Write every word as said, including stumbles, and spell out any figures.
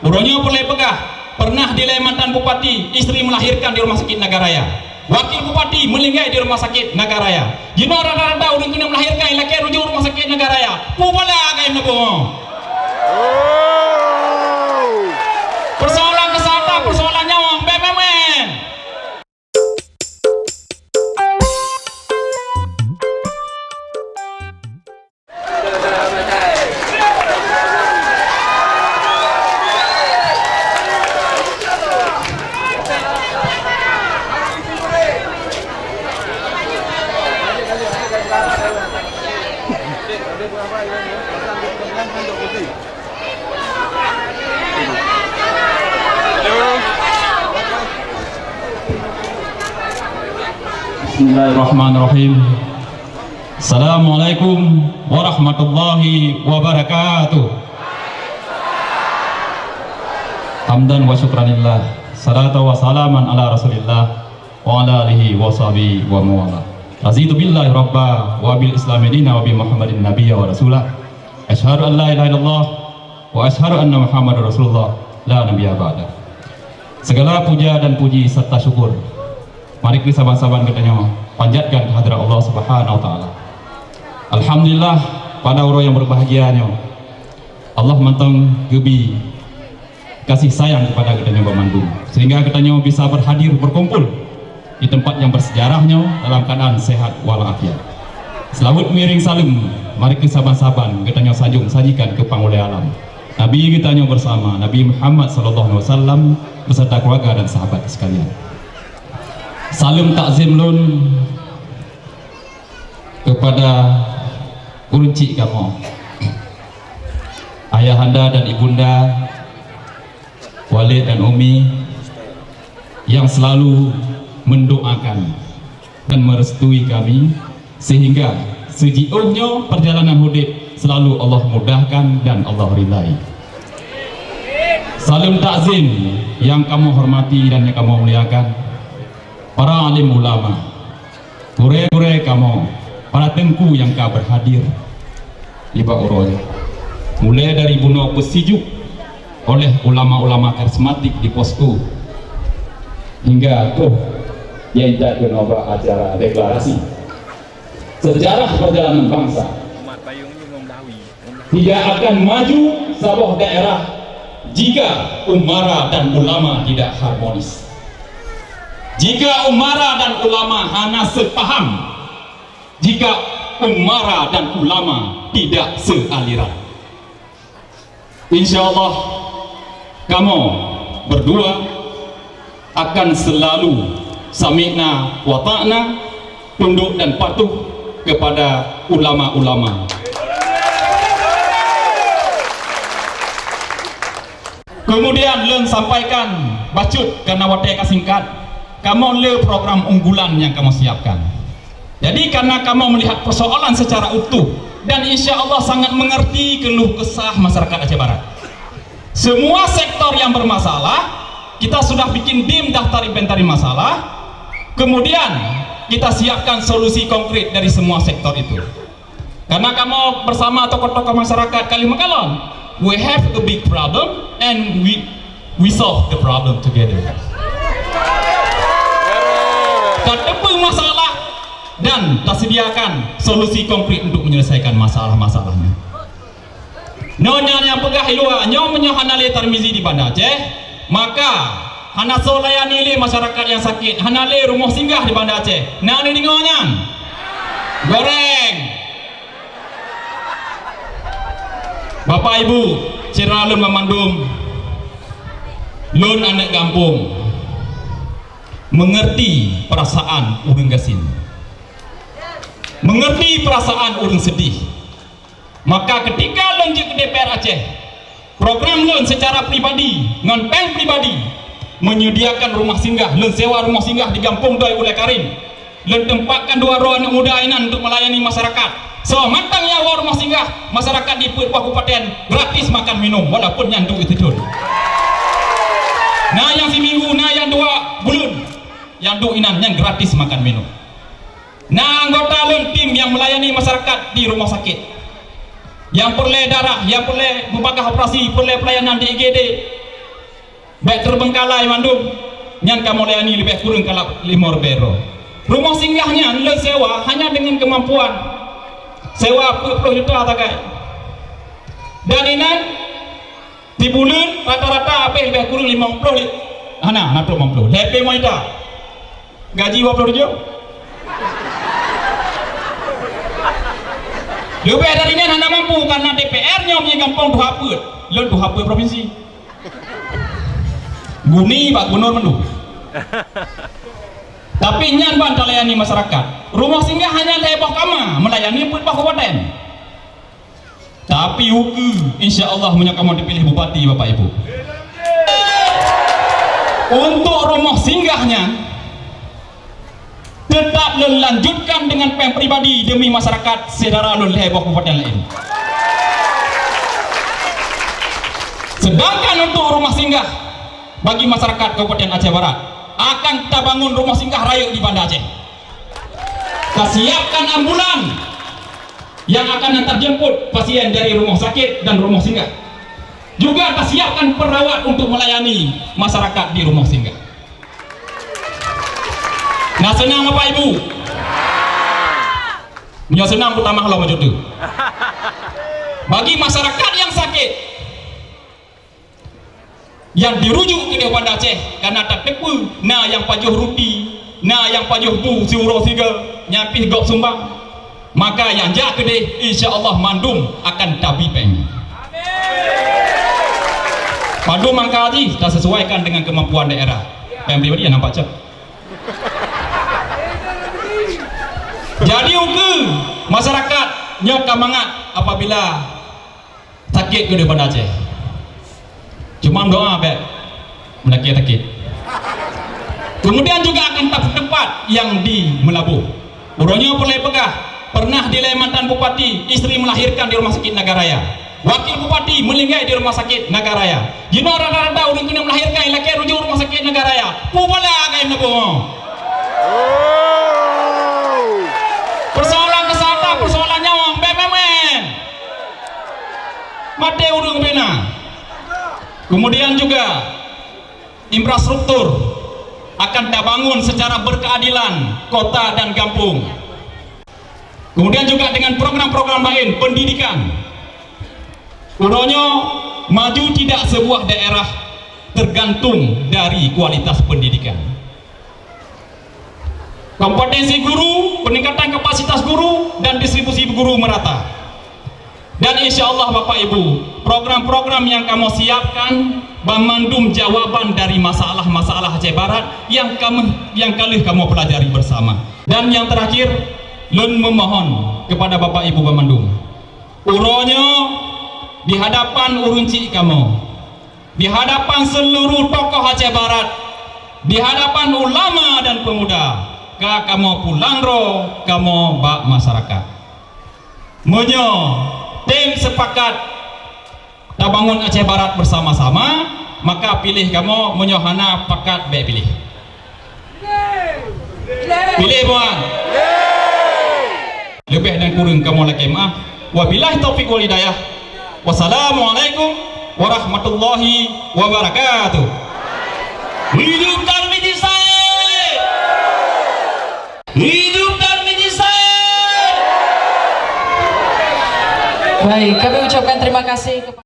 Uroe nyoe peureulée peugah, pernah dilée mantan bupati, istri melahirkan di Rumah Sakit Nagaraya. Wakil bupati meuninggai di Rumah Sakit Nagaraya. Jinoe rata-rata ureuëng keuneuk melahirkan ilakée rujuk Rumah Sakit Nagaraya. Peue bala agam na boh? Persoalan kesehatan, persoalan nyawa, bek memen. Bismillahirrahmanirrahim. Assalamualaikum warahmatullahi wabarakatuh. Hamdan wa syukranillah. Salatu wa salaman ala Rasulillah wa ala alihi wa sahbihi wa mawala. Raditu billahi rabba wa bil islami dina wa bi Muhammadin nabiyya wa rasula. Asyhadu an la ilaha illallah wa asyhadu anna Muhammadar Rasulullah la nabiyya ba'da. Segala puja dan puji serta syukur mari keu saban-saban geutanyoe panjatkan keu hadrat Allah Subhanahu wa Taala. Alhamdulillah, pada uroe nyang berbahagia nyoe, Allah mantong geubi kasih sayang kepada geutanyoe banmandum, sehingga geutanyoe bisa berhadir berkumpul di tempat yang bersejarah nyoe dalam keadaan sehat walafiat. Seulaweuet meuiréng saleuem mari keu saban-saban geutanyoe sanjong sajikan keu Pangulée Alam, Nabi geutanyoe bersama, Nabi Muhammad sallallahu alaihi wasallam, beserta keluarga dan sahabat sekalian. Saleuem takzim lôn kepada ureuëng chik kamoe, ayahanda dan ibunda, walid dan umi, yang selalu mendoakan dan merestui kami, sehingga seujiôh nyoe perjalanan udeb selalu Allah mudahkan dan Allah ridai. Saleuem takzim nyang kamoe hormati dan nyang kamoe muliakan, para alim ulama, gurée-gurée kamoe, para teungku nyang ka berhadir nibak uroe nyoe, mulai dari bunoe peusijuek oleh ulama-ulama karismatik di posko, hingga troh nyang intat keunoe bak acara deklarasi sejarah perjalanan bangsa. Tidak akan maju saboh daerah jika umara dan ulama tidak harmonis. Jika umara dan ulama hana sepaham, jika umara dan ulama tidak sealiran. Insya Allah, kamoe berdua akan selalu sami'na wa ta'na, tunduk dan patuh kepada ulama-ulama. Kemudian lôn sampaikan bacut karena watée ka singkat, kamoe le program unggulan nyang kamoe siapkan. Jadi karena kamoe melihat persoalan secara utuh dan insya Allah sangat mengerti keluh kesah masyarakat Aceh Barat. Semua sektor yang bermasalah, kita sudah bikin dim daftar inventaris masalah, kemudian kita siapkan solusi konkret dari semua sektor itu. Karena kamoe bersama tokoh-tokoh masyarakat Kalimantan, we have a big problem and we we solve the problem together. Tateupeue masalah dan tasediakan solusi konkret untuk menyelesaikan masalah-masalahnya. Nyoe nyan nyang peugah i luwa, nyoe meunyoe hana lé Tarmizi di Banda Aceh, maka hana soe layani lé masyarakat nyang sakét, hana lé rumoh singgah di Banda Aceh. Na neudeungoe nyan? Goreng! Bapak Ibu, syedara lôn banmandum, lôn aneuëk gampông, mengerti perasaan ureuëng gasien, mengerti perasaan ureuëng sedih. Maka ketika lôn jeuet keu D P R Aceh, program lôn secara pribadi ngon péng pribadi menyediakan rumah singgah, lôn sewa rumah singgah di Gampông Doi Ulée Karim. Lôn tempatkan dua droe aneuëk muda inan untuk melayani masyarakat. Soe mantong nyang woe rumah singgah, masyarakat di peuet boh kabupaten gratis makan minum walaupun nyan duek siteun. Na nyang siminggu, na nyang dua buleuen, nyang duek inan nyan gratis makan minum. Na anggota lôn tim nyang melayani masyarakat di rumah sakit. Nyang peureulée darah, nyang peureulée meubagaih operasi, peureulée pelayanan di I G D, Bèk teubengkalai mandum, nyan kamoe layani leubeh kureueng kalab limong ribèe droe. Rumoh singgah nyan lôn sewa hanya deungon keumampuan sewa peuet ploh juta sagai. Dan inan, sibuleuen rata-rata habéh leubeh kureueng limong ploh lé-, hana, hana trok limong ploh, leubeh limong juta. Gaji dua ploh tujoh. Leubeh dari nyan hana mampu, karena D P R nyoe meunyo gampông tuha peuet, lôn tuha peuet provinsi. Guni bak gubernur mandum. Tapi nyan ban talayani masyarakat. Rumoh singgah hanya lhèe boh kama, melayani peuet boh kabupaten. Tapi ukeue, insya Allah, meunyoe kamoe dipiléh bupati, Bapak Ibu. Untuk rumoh singgah nyan, teutap lôn lanjutkan deungon péng pribadi demi masyarakat syedara lôn lhèe boh kabupaten laén. Sedangkan untuk rumah singgah bagi masyarakat Kabupaten Aceh Barat, akan tabangun rumah singgah rayeuk di Banda Aceh. Tasiapkan ambulan yang akan hantar jemput pasien dari rumah sakit dan rumah singgah. Juga tasiapkan perawat untuk melayani masyarakat di rumah singgah. Na seunang Bapak Ibu? Nyoe seunang peutamah lom bacut tu. Bagi masyarakat yang sakit, yang dirujuk keudeh Banda Aceh, karena tateupeue na nyang pajoh ruti, na nyang pajoh bu siuroe siga, nyan pih gob sumbang. Maka nyang jak keudeh, insya Allah mandum akan tabi péng. Mandum angka jih tasesuaikan dengan kemampuan daerah. Péng pribadi nyang nampak cok. Jadi ukeue masyarakat nyoe ka mangat apabila sakét keudeh Banda Aceh. Cuma doa bèk meulakèe sakét. Kemudian juga akan tempat yang di Meulaboh. Uroe nyoe peureulèe peugah, pernah dilèe mantan bupati, istri melahirkan di Rumah Sakit Nagaraya. Wakil bupati meninggai di Rumah Sakit Nagaraya. Jinoe rata-rata ureueng keuneuk melahirkan ilakèe rujuk Rumah Sakit Nagaraya. Peue bala kayém Meulaboh? Persoalan kesehatan, persoalan nyawöng, bèk maén-maén. Maté ureueng bina. Kemudian juga infrastruktur akan tabangun secara berkeadilan kota dan gampông. Kemudian juga dengan program-program lain pendidikan. Uroe nyoe maju tidak sebuah daerah tergantung dari kualitas pendidikan. Kompetensi guru, peningkatan kapasitas guru, dan distribusi guru merata. Dan insya Allah Bapak Ibu, program-program yang kamoe siapkan banmandum jawaban dari masalah-masalah Aceh Barat yang kamoe, yang ka lheueh kamoe pelajari bersama. Dan yang terakhir, lôn memohon kepada Bapak Ibu banmandum, uroe nyoe di hadapan ureueng chik kamoe, di hadapan seluruh tokoh Aceh Barat, di hadapan ulama dan pemuda, ka kamoe pulang droe kamoe bak masyarakat. Meunyoe tem sepakat tabangun Aceh Barat bersama-sama, maka piléh kamoe, meunyoe hana pakat bèk piléh. Piléh, Puan! Leubeh dan kureueng kamoe lakèe meu'ah. Wabillahi taufiq wal hidayah. Wassalamualaikum warahmatullahi wabarakatuh. Hidup Tarmizi Said! Hidup Tarmizi Said! Baik, kami ucapkan terima kasih kepada